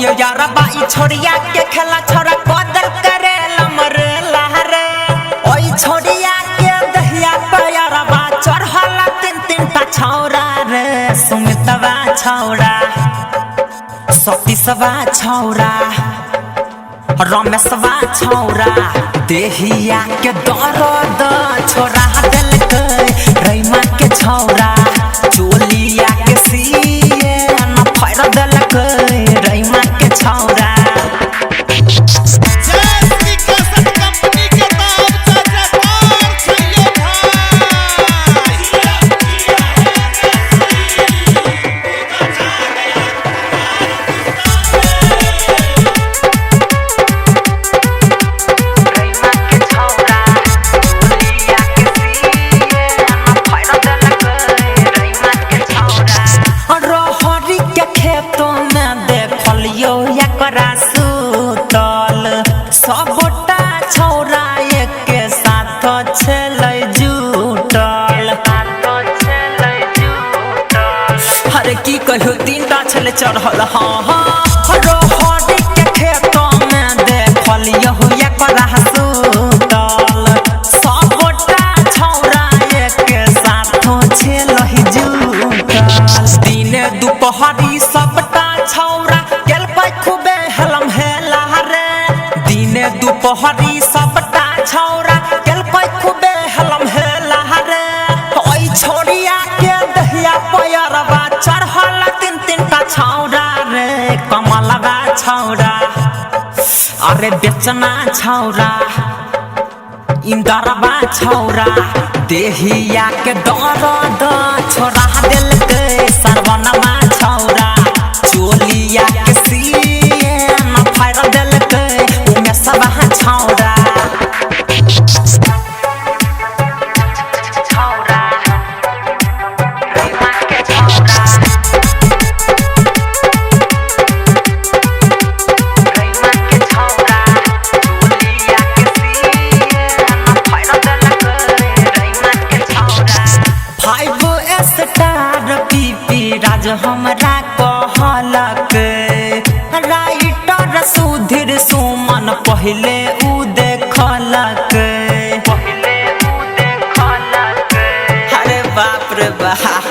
यो यारबा ई छोड़िया के खेला छोरा कदर करेला मरेला रे। ओई छोड़िया के दहिया प्यारबा चढ़ला तीन तीन टा छौरा रे। सुमितवा छौरा, सतीशवा छौरा, रमेशवा छौरा, देहिया के दर्द छोरा देलकै रैमा के छौरा। चोलिया के सिए न फाड़ देलकै रैमा के छौरा। जय कैसेट कंपनी के नाम चाचा कार छैये भाई। रैमा के छौरा, चोलिया के सिए न फाड़ देलकै रैमा के छौरा। रहरी के खेतों में देखलियो एकरा सुतल, सबटा छौरा एके साथ छलै जुटल। अरे की कहियो तीनटा छलै चढ़ल। हाँ हाँ, रहरी के खेतों में देखलियो एकरा सुतल, सबटा छौरा एके साथ छलै जुटल। दिने दुपहरी सबटा छौरा गेलकै खूबे हेलम हेला रे। दिने दुपहरी सबटा छौरा गेलकै खूबे हेलम हेला रे। ओइ छोड़िया के दहिया पयरबा चढ़ल तीन तीन टा छौरा रे। कमलबा छौरा, अरे बेचना छौरा, इंदरबा छौरा, देहिया के दर्द छोरा देलकै सरवनमा छौरा। चोलिया के सिए न फाड़ देलकै उमेशबा छौरा। छौरा, रैमा के छौरा, रैमा के छौरा, चोलिया के सिए न फाड़ देलकै रैमा के छौरा। 5 स्टार पीपी राज हमरा कहलक, राइटर सुधीर सुमन पहिले उ देखलक। अरे बाप रे बाप,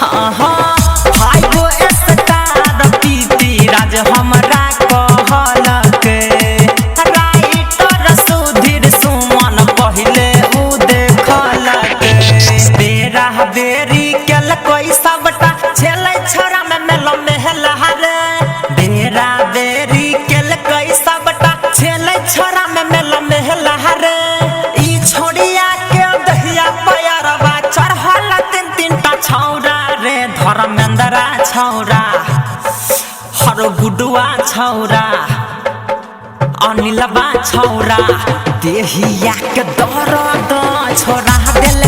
हाँ हाँ, 5 स्टार पीपी राज हमरा कहलक, राइटर सुधीर सुमन पहिले उ देखलक। बेरा बेरी केलकै सबटा छेलै छोरा में मेलो मेहला रे। बेरा बेरी केलकै सबटा छेलै छोरा में मेलो मेहला रे। ई छोड़िया के दहिया पयरबा चढ़ल तीन तीन टा छौरा रे। धर्मेंद्रा छौरा, हर गुडुआ छौरा, अनिलबा छौरा, देहिया के दर्द छोरा देलकै।